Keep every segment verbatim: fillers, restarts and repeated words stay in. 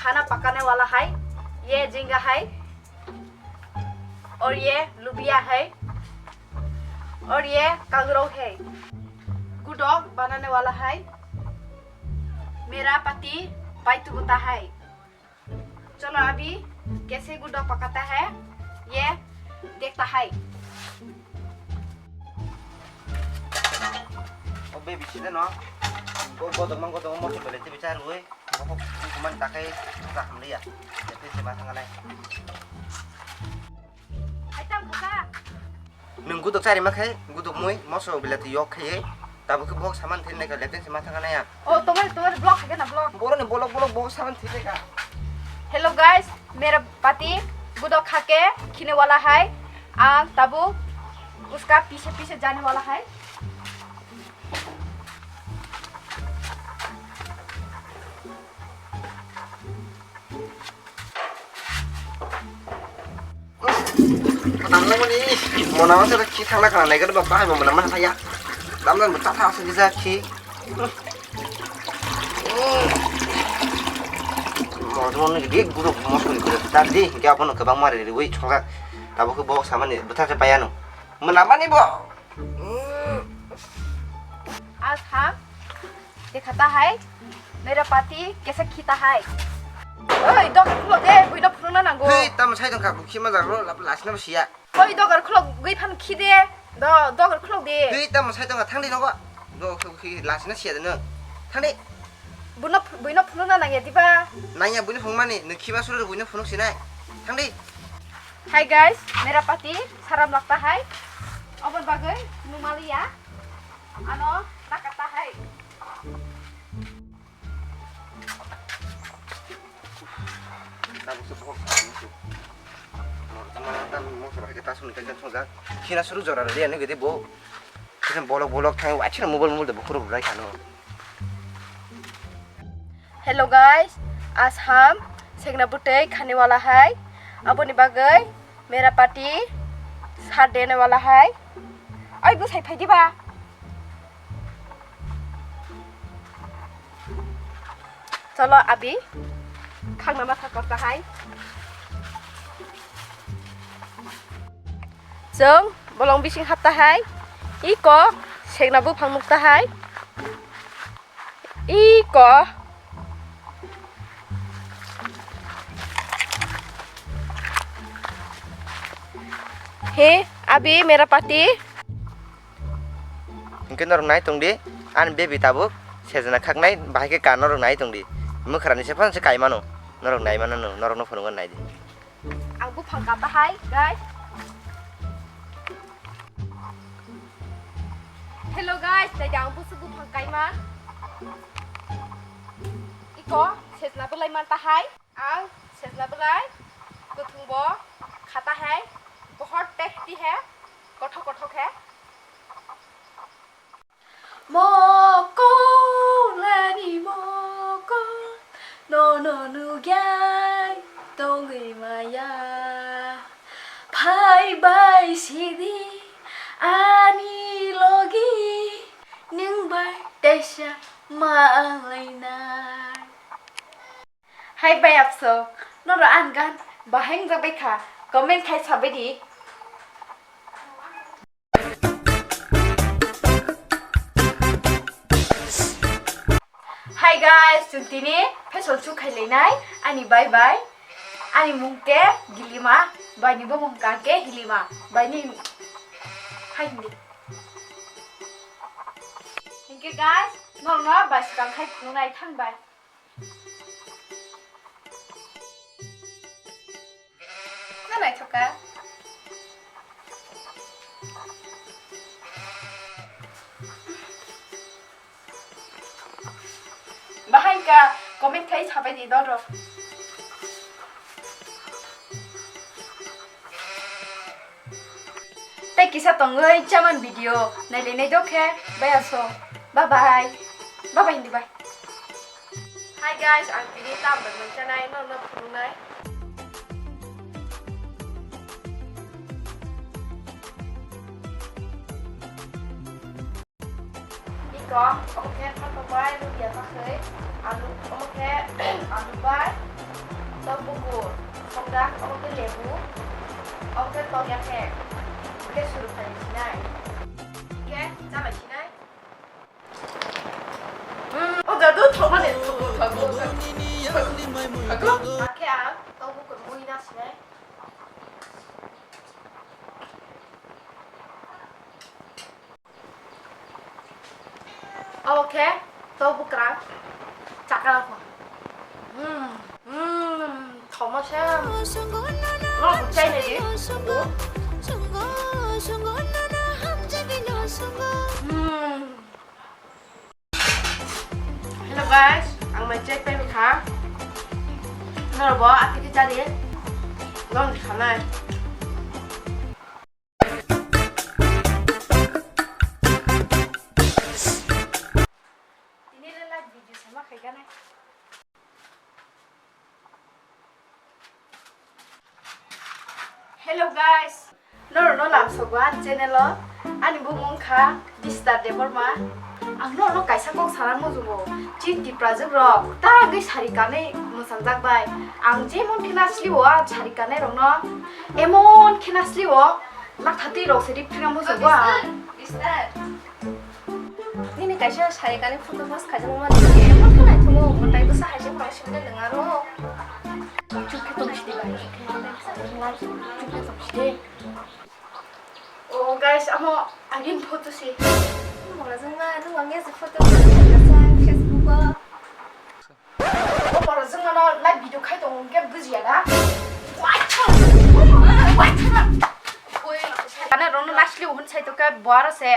खाना पकाने वाला है, ये झींगा है, और ये लोबिया है, और ये कांगड़ो है। गुडोक बनाने वाला है मेरा पति बाइतु बुता है। चलो अभी कैसे गुडोक पकाता है, ये देखता है। O baby sida no. Bo godok man godok mo to bele te bichar oi. Bo ko man takai ta hamliya. Te se ma thang nai. Ai tam buka. Nung gudok chari ma khai gudok mui moso bele te yok khai. Tabu ke bok saman thin nai ka le te se ma thang nai ya. O tomar tomar block hai na block. Boro ni bolok bolok bok saman thin nai ka. Hello guys, मेरा पति गुदो खा के खीने वाला है। आ, तब उसका पीछे पीछे जाने वाला है। Mona masa da khi thangna khana nai gado ba bahai mona masa ya. Dam dan bata tha sa gisa khi. Mosmon ni gede guru mosmon ni guru ta di hingke abono kwbangma riwi chongjak. Tabuk khe bo samani bwthakhe paiano. Mwnamani bo. आज हम दिखाता है मेरा पति कैसे खीता है। Oi, dogar khulok de, buino phunukna nango. Hei, tamo sai tongkha, bukhi ma jagro, lap lasna basiya. Oi, dogar khulok gwi phan khi de. Do, dogar khulok de. Hei, tamo sai tongkha, thang di nogo. Do, khi, khi, lasna siya de no. Thang di. Buino, buino phunukna nangya diba? Nangya buino phunukmani, nung khiba suru buino phunuk sinai. Thang di. Hi guys, मेरा पति शर्म लगता है। Obor bagwi numaliya. Ano takata hai. Tabuk se bok sa musu. Mor jama ta mosra ke ta suni kan song ja. Khina suru jora re ani gede bo. Kisa bolok bolok thang wa chira mobile mobile de bukhuru rai khano. Hello guys, आज हम सेकना बुटे खाने वाला है। Aboni bagwi मेरा पति साथ देने वाला है। Oi, bwsai phai diba? Cholo, abi, khangna matha kok ta hai. Chwng bolong bising hap ta hai. Iko sekna buphang nuk ta hai. Iko. He, abi, मेरा पति. Hinkhe norok nai tong di, ani baby tabuk sejna khaknai, bahai khe ka norok nai tong di. Mwkhrani se phano se kai mano, norok nai mano no, norok no phunukgo nai di. Ang buphang kata hai, guys. Hello guys, tei ang busu buphang kaima. Iko sejna belai man ta hai. Ang sejna belai kuthung bo khata hai. Bahut tasty hai, kothok kothok hai. Mokol ani mokol, nono nugyai tongwi maya. Phai bai sidi ani logi, nwng bai teisa ma lainai. Hai bai apso, noro an gan bahai wngjakbai kha, comment khai sabai di. Hi guys, chwng tini fashion show khai lainai, ani bai bai, ani mung khe Gilima, bai ni bumung kang khe Hilima, bai ni hai hindi. Hinkhe guys, norno bai swkang khai phunuknai thang bai. Na naithok kha. Bahai ka comment khai sabai di doro. Tei kisa tongwi chaman video nailainai dokhe, bai aso. Bye bye. Bye bye hindi bye. Hi guys, ang tini tam bai manchanai, no no phunuknai. Iko, omo khe phatokbai, rubia bakwi, alu, omo khe alu bai, Obo khe lebu, obo khe tokya khe, khe suru phai sinai. Khe chalai sinai. Hmm, o jadu thokmani, thogo, thogo, thogo. Hakhe ang tokbo kwrwngwi na sinai. Obo khe tok bwkrang chakra kho. Hmm, hmm, thomo se. Rok chai nai di. Hmm. Hello guys, ang mai chai pai kha. Norok bo atiki chari. Long khanai. Tini le live video sama khai gana. Hello guys, norok no lamsogo ani channel o. Ani bumung kha Dista Debbarma. Ang norok no kaisa kok sana mujugo. Chini Tiprajwk rok ta agwi sari kanwi mwsangjak bai. Ang jemon khe nasli o, ang sari kanai rok no emon khe nasli o. Lakha twi rok se riphinga mujugo ang. Nini kaisa sari kani photo post khaijak ma nini emon khe naithok o, mwtai bwsa hai se phang sibole nwng aro. Chuk khe tong sidi bai, chuk khe tong sidi. O guys, amo agin photo se. Mora jong ma, nwng ang ya se photo post khaijak Facebook o. O borok jwng no live video khai tongo, hwnkhe bujiya da? Ane rong no nasli hwn sai to khe bo aro se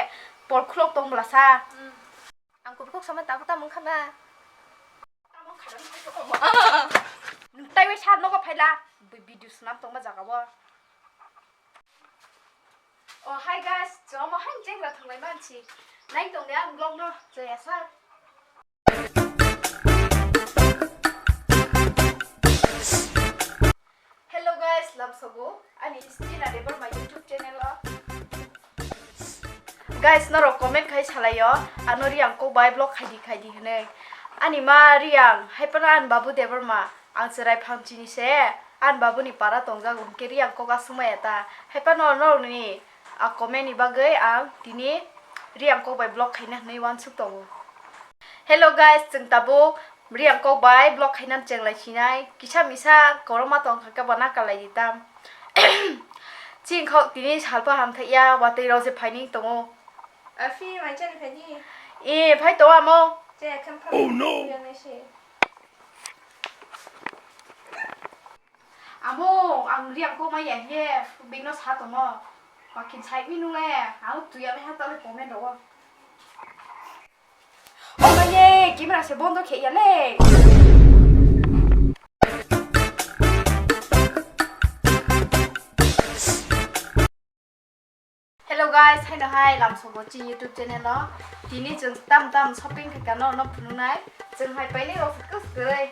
pol khulok tong bwla sa. Ang kubui kok sama tabuk tamung kha ba. Nwng taiwi sar nogo phaila, video swnam tongma jaga o. Oh, hi guys, jomo hai jengra thwnglai mansi. Nai tongni ang vlog no, joya sir. Hello guys, lamsogo ani Stina Debbarma YouTube channel o. Guys, norok comment khai salaio, ano Riang kok bai vlog khaidi khaidi hwnwi. Ani ma Riang, hai phano ani babu Debbarma, ang chwrai phang chini se, ani babuni para tongjago, hwnkhe Riang kok aswk maya ta. Hai phano norokni a comment ni bagwi ang tini Riang kok bai vlog khaina hwnwi uansuk tongo. Hello guys, chwng tabuk Riang kok bai vlog khaina chenglai sinai. Kisa misa korokma tong kha khe bo nakalai di tam. Chini kok tini salpa hamthai ya, watwi rok se phaini tongo. Afi, mai chani phaini? Eh, phai to amo. Che, kham kham. Oh no. Amo, ang Riang kok mai ya he, bino sa tongo. Makin sai mi nung le, ang tuya me ha tole comment rogo. O mai ye, camera se bondo khe ya le. Hello guys, haino hai lamsogo chini YouTube channel o. Tini chwng tam tam shopping khaikha no, no phunuknai. Chwng hai painai rok se kwrwi.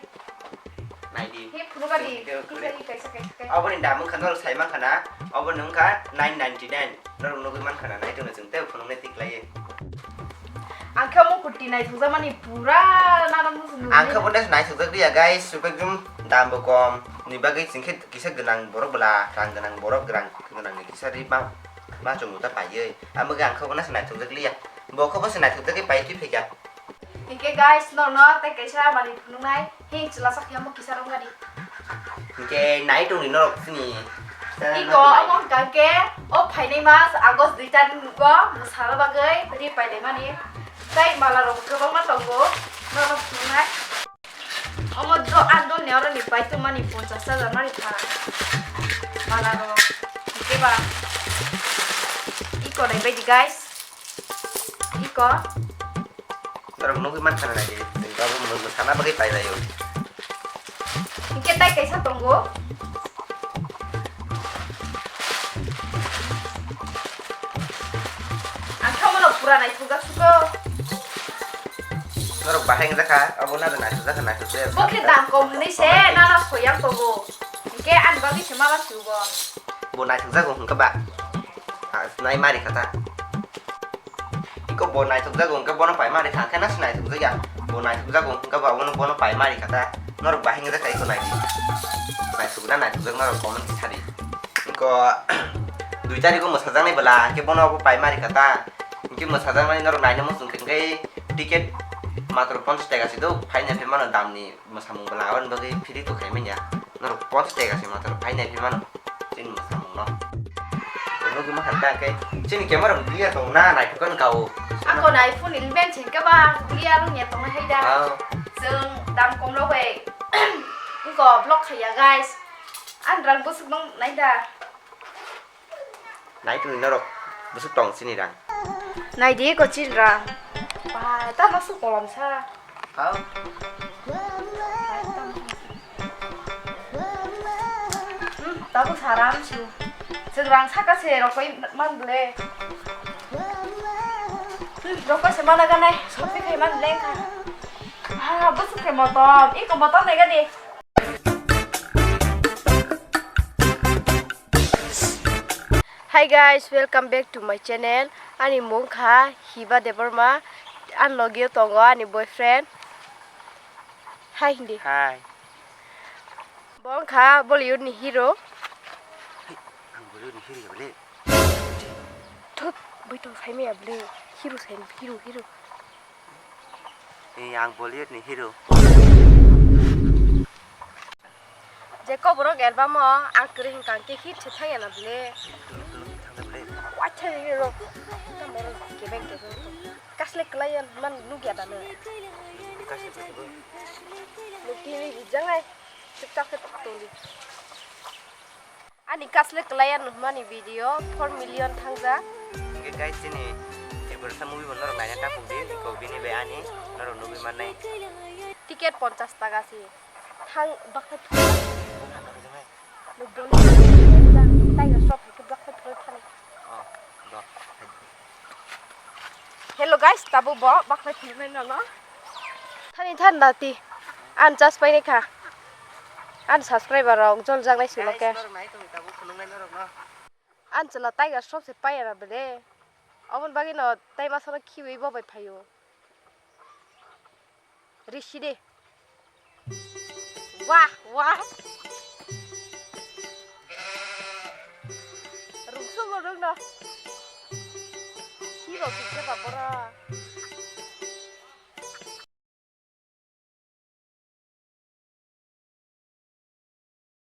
Naidi. He phunukha di, chwng video kwrwi. Himba hi kaisa kaisa khe. Oboni dam wngkha norok sai mankha na, oboni wngkha nine ninety nine. Norok nugwi mankha na, nai tongno chwng tei phunuknai tiklaiwi. Ang khe omo kurti naithokjakmani pura nana muchung nugwi. Ang khe bo naithokjak liya guys, ekdom dam bo kom ni bagwi chwng khe kisa gwnang borok bwla, rang gwnang borok, rang gwnang ni kisa ri ma, ma chwng ta paiwi. Amo khe ang khe bo naithokjak liya. Bo khe bo se naithokjagwi pai twi phaikha. Hinkhe guys, norno tei kaisa mani phunuknai. Hing chwla sak ya mo kisa rong gadi. Hinkhe nai tongni norok chini. Iko omo hwnkha khe o phainai mas August dui tarik o mwsana bagwi ri painaimani. Tei mala rok kwbangma tongo. Norok phunuknai. Omo do, ang dol ni oro ni pai tongmani ponchas hajar mani pha. Mala rok. Hinkhe ba. Iko nai baidi guys. Iko. Norok nugwi mankha na nai di. Abo mo sana bagwi pai laio. Hinkhe tai kaisa tongo. Ang khe omono pura naithokjak suko. Norok bahai wngjakha, abo nado naithokjakha, naithokjak. Bo khe dam kom hwnwi se nana soyang tongo. Hinkhe ani bagwi se mala sugo. Bo naithokjago hwnkhe ba. Ah, nai mari kha ta. Iko bo naithokjago hwnkhe bono pai mari kha, khe na se naithokjakya. Bo naithokjago hwnkhe ba bono, bono pai mari kha ta. Norok bahai wngjakha iko nai. Naithok na naithokjak norok comment khe sadi. Engko dui tarikh o mwsajaknai bwla, hwnkhe bono bo paima rikha ta. Hwnkhe mwsajaknai norok naina muchung khe, hwnkhe ticket matro ponchash taka se do, phaina phaimano damni mwsamung bwla, aboni bagwi free to khaimanya. Norok ponchash taka se matro phaina phaimano chini mwsamungno. Nugwi mankha ta khe chini camera bo clear tong na, naithok khe kao. Ako na iPhone eleven se khe ba clear wngya tongna hai da. Ah. Chwng dam kom rok bai engko vlog khaiya guys. Ang rang bwswk nang nai da. Nai tongni norok bwswk tong chini rang. Nai di ko chini rang. Ba ta no su kolom sa. Hao? Hmm, tabuk saram su. Chwng rang saka se rokoi man ble. Hmm, rokoi se mana ganai, sopi khai man ble kha. Ah, bwswk khai motom, iko motom nai gani. Hi guys, welcome back to my channel. Ani mung kha Hiba Debbarma. Ani logio tongo ani boyfriend. Hi hindi. Hi. Bo wng kha Bollywood ni hero. Hey, ang Bollywood ni hero ya bole. Thut, bui tong sai maya bole. Hero sai, hero, hero. Hey, ang Bollywood ni hero. Je koborok album o ang kwrwi hwnkha hwnkhe hit se thangya na bole. Thangya bole. Waithai rok. Kebeng kebeng. Kasle kwlai man nukya da no. Kasle kwlai bo. Nukli rijang ai. Chukchak khe tongdi. Ani kasle kwlai ya nukmani video four million thangja. Hwnkhe guys, chini Tiprasa movie bo norok naina tapukdi. Ko bini bai ani norok nugwi mannai. Ticket ponchash taka si. Thang bakha thang. Nukboni. Tiger shop hai khe bakha thang thang. Oh, do. Hello guys, tabuk bo bakha thang nai nono. Thani than dati. An chas pai kha. An subscriber rok jol jak nai sulo khe. Guys, norok nai tong tabuk khulung nai norok no. An chwla tiger shop se pai ya na bele. Obon bagwi no tai masa no khiwi bo bai phaio. Risi de. Wah, wah. Rungsu bo rung no. Hero kisa ba bora.